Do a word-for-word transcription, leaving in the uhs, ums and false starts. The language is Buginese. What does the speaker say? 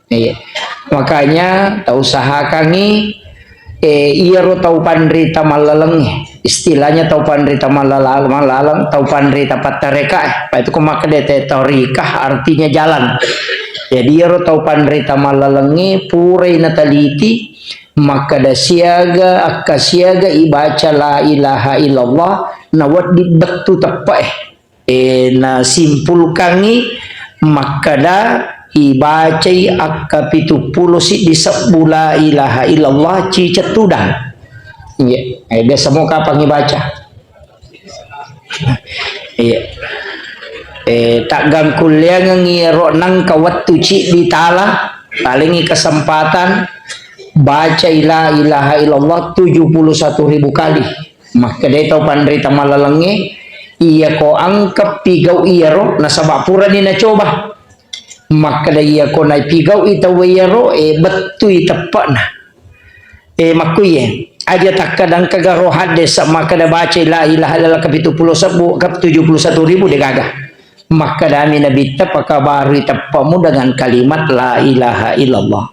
Iya. Makanya tau usahakangngi, eh, iyaro tau panrita mallalengnge. Istilahnya tau panrita mallala-, mallaleng, tau panrita pattareka, eh. Apa itu ko makkeda te torikah artinya jalan. Jadi iyaro tau panrita mallalengnge purai nateliti, makkeda siaga, akka siaga ibaca la ilaha illallah, nawedding bettu teppe, eh. Eh, nasimpulkangngi makkeda ibacai akka pitu pulo siddi sebbu la ilaha illallah cicek tudang. Iya, eh, biasa mo kapang ibaca. Iya. Eh, taggangkulleangengngi ro nangka wettu ciddi tala, palingi kesempatan bacai la ilaha illallah tujuh puluh satu ribu kali. Makkedai tau panrita mallalengnge, iyako engka pigau iyaro, nasaba purani nacoba. Makkeda iyako naipigau'i tau iyaro, eh, bettui teppe'na. Eh, makkuiye, aja takkeda engka garo haddesa makkeda bacai la ilaha illallah ke pitu pulo sebbu, ke tujuh puluh satu ribu degaga. Makkedami Nabitta, pakabarui teppe'mu dengan kalimat la ilaha illallah.